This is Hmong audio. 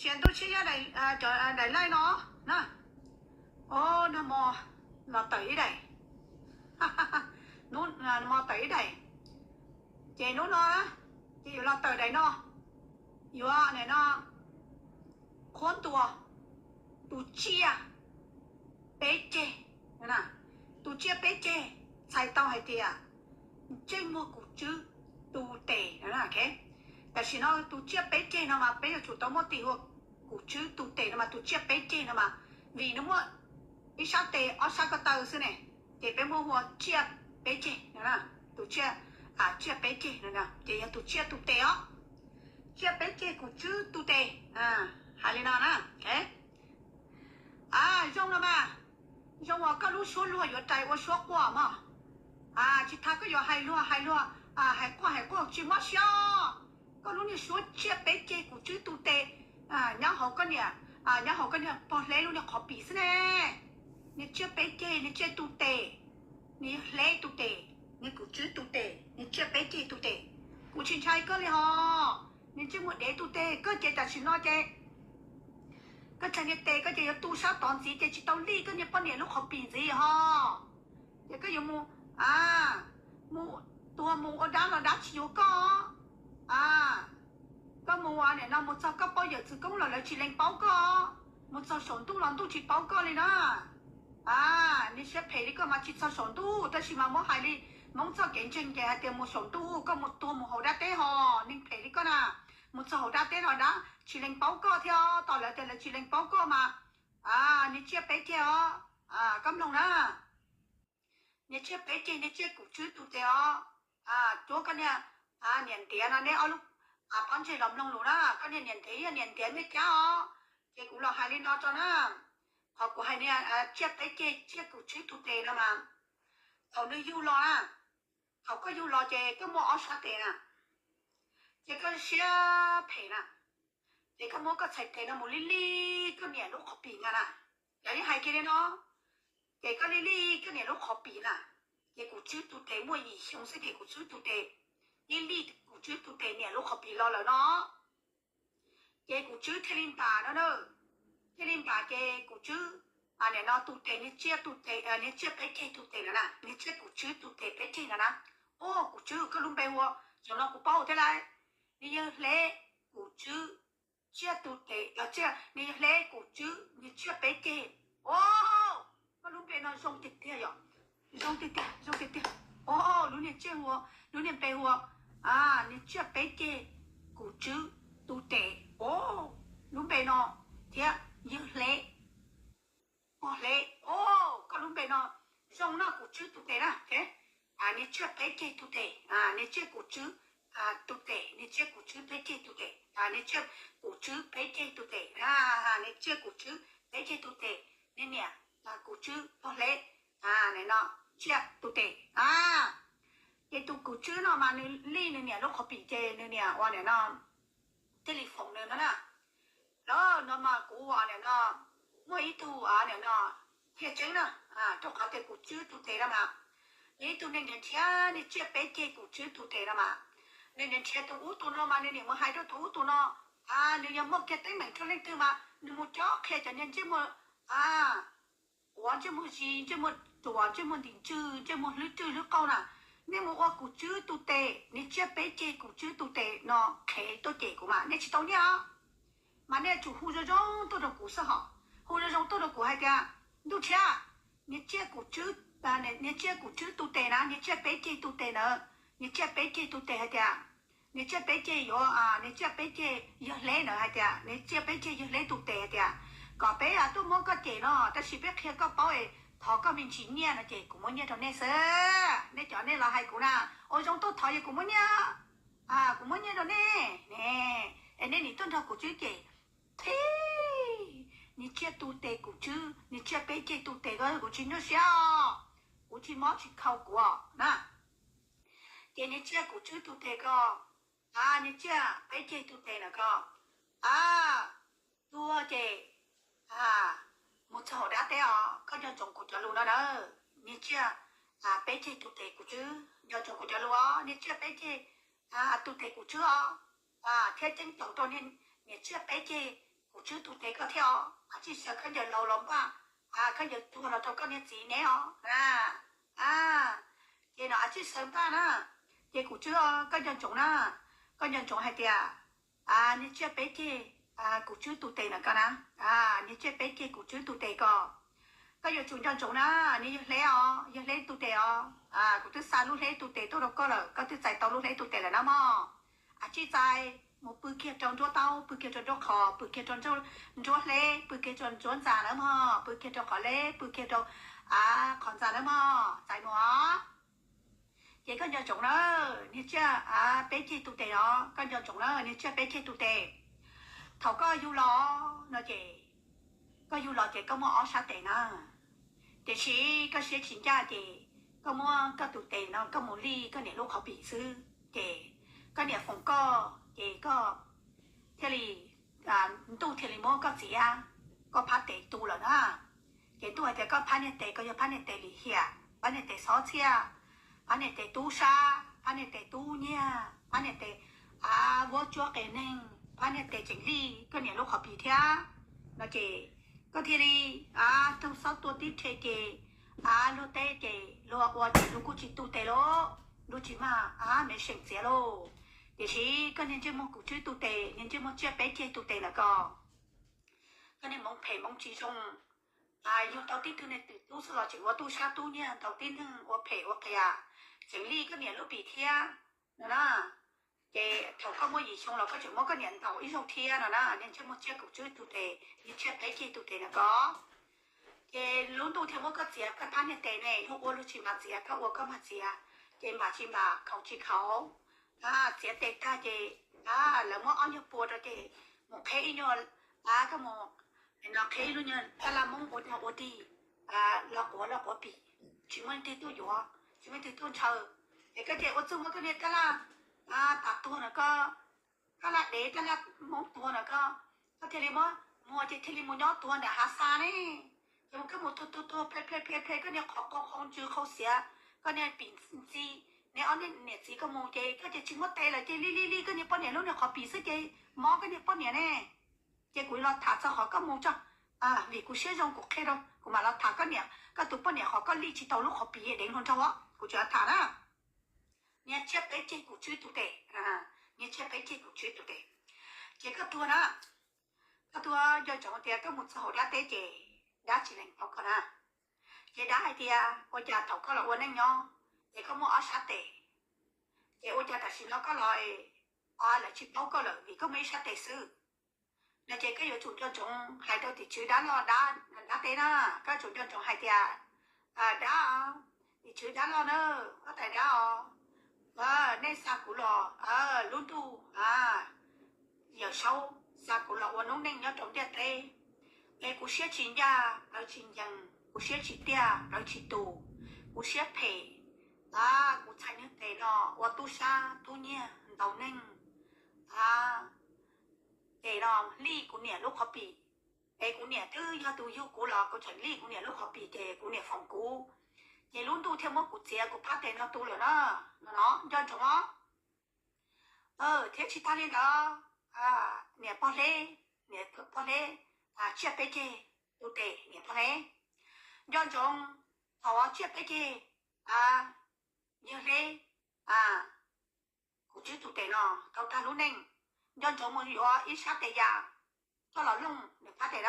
Tsiaj ntuj tshiab yog daim, cov daim laij no na. Os, nag hmo los tawm ib daim, nag hmo tawm ib daim, ces hnub no na, ces yuav los tawm daim no, yuav nim no qhuab ntuas tus tsiaj peb ceg. Tus tsiaj peb ceg txhais tau hais tias ntsej muag kuv tswb tu tes. Tam sim no tus tsiaj peb ceg no mas peb yuav tsum tau muab tis hu ua kuv tswb tu tes no mas tus tsiaj peb ceg no mas, vim nws muaj ib sab tes ob sab ko taw xwb ne, ces peb muab hu ua tsiaj peb ceg no. Tus tsiaj, tsiaj peb ceg no ces yog tus tsiaj tu tes os. Tsiaj peb ceg kuv tswb tu tes, hais li no na. A, zoo no mas, zoo uas koj lub suab luag yuav rais ua suab quaj mog. Tsis tas koj yuav hais luag hais luag, hais quaj hais quaj tsis mob siab. Koj lub niag suab tsiaj peb ceg kuv tswb tu tes, nyob hauv koj niam, nyob hauv koj niag pog hleb lub niag qhov pim xwb ne. Niag tsiaj peb ceg, niag tsiaj tu tes, niag hleb tu tes, niag kuv tswb tu tes, niag tsiaj peb ceg tu tes. Kuv tsis ntshai koj li hos. Niag ntsej muag dev tu tes, koj ces tam sim no ces koj tseg niag tes koj ces yuav tu sab tod ntxiv ces tsis tau lij koj niag poj niam lub qhov pim ntxiv hos. Ces koj yuav mus, mus tuag mus ua dab los dab tsis yuav koj. Koj mus ua nim no mus txog koj poj yawm txwv koob los lawv tsis lees paub koj. Mus txog saum ntuj los ntuj tsis paub koj li na. Niag siab phem li koj mas tsis txog saum ntuj, tab sis mas muab hais li Hmoob txoj kev ntseeg ces hais tias mus saum ntuj koj mus tuag mus haus dab teb hos, neeg phem li koj na. Mus txog haus dab teb los dab tsis lees paub koj thiab, tos lawv tias lawv tsis lees paub koj mas. Niag tsiaj peb ceg os, koj mloog na. Niag tsiaj peb ceg, niag tsiaj kuv tswb tu tes os. Cuab koj niag niam ntiav no, neb ob lub pob ntseg los mloog lus na, koj niag niam ntiav yog niam ntiav me cab os. Ces kuv los hais li no rau na, qhov kuv hais niag tsiaj peb ceg tsiaj kuv tswb tu tes no mas, thaum nws yug los na, thaum koj yug los ces koj muaj ob sab tes na, ces koj siab phem na, ces koj muab koj txhais tes no mus lij lij koj niam lub qhov pim na na. Yog li hais kiag li no, ces koj lij lij koj niam lub qhov pim na, ces kuv tswb tu tes muaj yim xyoo xwb ces kuv tswb tu tes, lij lij kuv tswb tu tes niam lub qhov pim los lawm no. Ces kuv tswb thiaj li npam no na, thiaj li npam ces kuv tswb, nim no tu tes niag tsiaj tu tes, niag tsiaj peb ceg tu tes no na, niag tsiaj kuv tswb tu tes peb ceg no na. Os, kuv tswb, koj lub npe hu ua, zaum no kuv paub thiab lauj. Nws yog hleb kuv tswb tsiaj tu tes, tsiaj, nws yog hleb kuv tswb niag tsiaj peb ceg. Os, koj lub npe no zoo tiag tiag yom, zoo tiag tiag, zoo tiag tiag. Os, lub niag tsiaj hu ua, lub niag npe hu ua, niag tsiaj peb ceg kuv tswb tu tes. Os, lub npe no thiab yog hleb, pog hleb. Os, koj lub npe no zoo no, kuv tswb tu tes na. Niag tsiaj peb ceg tu tes, niag tsiaj kuv tswb tu tes, niag tsiaj kuv tswb peb ceg tu tes, niag tsiaj kuv tswb peb ceg tu tes, niag tsiaj kuv tswb peb ceg tu tes, niag niam kuv tswb pog hleb, nim no tsiaj tu tes. Ces tus kuv tswb no mas nws lij nws niam lub qhov pim ces nws niam ua nim no thiaj li foom nws no na. Los no mas kuv ua nim no muaj ib tug nim no qhia tseeb na, rau qhov tias kuv tswb tu tes no mas, yog ib tug neeg nrhiav nrhiav niag tsiaj peb ceg kuv tswb tu tes no mas, nws nrhiav nrhiav tus ub tus no mas nws niam mus hais rau tus ub tus no, nws yog muaj kiag teeb meem rau leej twg mas nws mus cob qhia cov niag ntsej muag, quav ntsej muag zis, ntsej muag ruam, ntsej muag ntim ntswg, ntsej muag hlwb rwj hlwb qau na. Nej mus ua kuv tswb tu tes, niag tsiaj peb ceg kuv tswb tu tes no qhev tuaj cem kuv mas nej tsis tau nyiaj os. Mas nej yuav tsum hu zoo zoo tuaj rau kuv xwb hos. Hu zoo zoo tuaj rau kuv hais tias, ntuj tshiab, niag tsiaj kuv tswb, niag tsiaj kuv tswb tu tes na, niag tsiaj peb ceg tu tes na, niag tsiaj peb ceg tu tes hais tias, niag tsiaj peb ceg yuav, niag tsiaj peb ceg yawg hleb na hais tias, niag tsiaj peb ceg yawg hleb tu tes hais tias, kom peb tuaj muab koj cem no, tab sis peb qhia koj paub es thov koj me ntsis nyiaj no ces kuv muab nyiaj rau nej xwb. Nej cov nej los hais kuv na, ua zoo tuaj thov es kuv muab nyiaj, kuv muab nyiaj rau nej ne, es nej nim tuaj nrog kuv tswb cem. Phi, niag tsiaj tu tes kuv tswb, niag tsiaj peb ceg tu tes ko kuv tsis nyuaj siab os, kuv tsis mob tsis khau kuv os na. Ces niag tsiaj kuv tswb tu tes ko, niag tsiaj peb ceg tu tes na ko, tuag ces mus txog hauv dab teb os, koj nco ntsoov kuv cov lus no na. Niag tsiaj peb ceg tu tes kuv tswb, nco ntsoov kuv cov lus os, niag tsiaj peb ceg tu tes kuv tswb os, thiab ceeb toom rau niag tsiaj peb ceg kuv tswb tus tes koj thiab os. Av tsij sawv khaub ncaws laus los npaj, khaub ncaws tuag los rau koj niag txiv neb os. Ces no av tsij sawv npaj na, ces kuv tswb, koj nco ntsoov na, koj nco ntsoov hais tias niag tsiaj peb ceg kuv tswb tus tes na koj na, niag tsiaj peb ceg kuv tswb tus tes ko, koj yuav tsum nco ntsoov na, niag yawg hleb os, yawg hleb tus tes os. Kuv twb xa lub hleb tus tes tuaj rau koj lawm, koj twb txais tau lub hleb tus tes lawm na mog. Av tsij txais mus pw kiag rau nruab taub, pw kiag rau nruab qhov, pw kiag rau nruab hleb, pw kiag rau nruab ntxa na mog, pw kiag rau qhov hleb, pw kiag rau qhov ntxa na mog, txais mus os. Ces koj nco ntsoov na, niag tsiaj peb ceg tus tes os, koj nco ntsoov na, niag tsiaj peb ceg tus tes. Thaum koj yug los no ces, koj yug los ces koj muaj ob sab tes na. Tiam sis koj siab tsis ncaj ces koj muab koj tus tes no koj mus lij koj niam lub qhov pim xwb ces koj niam foom koj ces koj thiaj li, ntuj thiaj li muab koj txiav, koj phab tes tu lawm na. Ces ntuj hais tias koj phab niag tes ko yog phab niag tes lim hiam, phab niag tes xob txhiaj, phab niag tes tub sab, phab niag tes tub nyiag, phab niag tes vuab tsuab qe neeg, phab niag tes tseem lij koj niam lub qhov pim thiab no ces koj thiaj li tug xob tua tib rhe ces luag teb ces luag ua ces luag kuj tsis tu tes lauj, luag tsis mag me seem txiav lauj. Tiam sis koj niag ntsej muag kuv tswb tu tes, niag ntsej muag tsiaj peb ceg tu tes ntawm ko, koj niag hmoov phem hmoov tsis zoo, yug tau tib tug niag twm tub xwb los tseem ua tub sab tub nyiag, tau tib neeg ua phem ua qias, tseem lij koj niam lub pim thiab no na. Ces thaum koj muaj yim xyoo los koj tseem muab koj niam ntaus ib zaug thiab no na, niag ntsej muag tsiaj kuv tswb tu tes, niag tsiaj peb ceg tu tes ntawm ko. Ces lub ntuj thiaj muab koj txiav, koj phab niag tes ne, luag ua luag tsis mag txiav, koj ua koj mag txiav, ces npam tsis npam, khaus tsis khaus. Txiav tes tag ces lawv muab ob nyuag pua rau ces mus qheb ib nyuag, koj mus no qheb ib lub nyuag tab laj Hmoob ua dog ua dig, los quav los quav pim, tsis muaj leej twg tuaj yuav, tsis muaj leej twg tuaj ntshaw. Es koj tias ua txuj muab koj niag tab laj tas tuag no ko, tab laj dev tab laj Hmoob tuag no ko, koj thiaj li muab muag ces thiaj li mus nyob tuag ntawm hav xa ne. Ces koj mus tuag tuag tuag ple ple ple ple koj niag qhov qau qhau ntsws qhau xiav, koj niag pim ntxi, niag ob niam txiv koj mus ces koj ces tsis muaj tes lawm ces lij lij lij koj niag poj niam lub niag qhov pim xwb ces mob koj niag poj niam ne. Ces kuv los tham txog qhov koj mus tso, vim kuv siab zoo kuv qhia rau, kuv mam los tham koj niam koj tus poj niam qhov koj lij tsis tau lub qhov pim dev hluas nraug os, kuv tseem tham na. Niag tsiaj peb ceg kuv tswb tu tes, niag tsiaj peb ceg kuv tswb tu tes. Ces koj tuag na, koj tuag nco ntsoov tias koj mus txog hauv dab teb ces dab tsis lees paub koj na. Ces dab hais tias ua cas thaum koj los ua neej nyob ces koj muaj ob sab tes, ces ua cas tam sim no koj los lawv tsis paub koj lawm vim koj muaj ib sab tes xwb. No ces koj yuav tsum nco ntsoov hais rau tim tswv dab loj, dab teb na, koj yuav tsum nco ntsoov hais tias, dab, tim tswv dab loj na, huab tais dab os, nej xa kuv los lub ntuj, Yawm Saub xa kuv los ua noob neej nyob rau ntiaj teb, es kuv siab tsis ncaj plawv tsis ncees, kuv siab tsis tiaj plawv tsis tus, kuv siab phem, kuv txhais niag tes no ua tub sab tub nyiag ntaus neeg, tes no lij kuv niam lub qhov pim, es kuv niam twb yog tus yug kuv los kuv tseem lij kuv niam lub qhov pim ces kuv niam foom kuv, ces lub ntuj thiaj muab kuv txiav kuv phab tes no tu lawm na. No no nco ntsoov os. Thiab tsis tag li ntawd, niam pog hleb, niam pog hleb, tsiaj peb ceg tu tes niam pog hleb, nco ntsoov, thaum tsiaj peb ceg, yawg hleb, kuv tswb tus tes no tau tag lub neej, nco ntsoov mus yuav ib sab tes yam coj los looj nws phab tes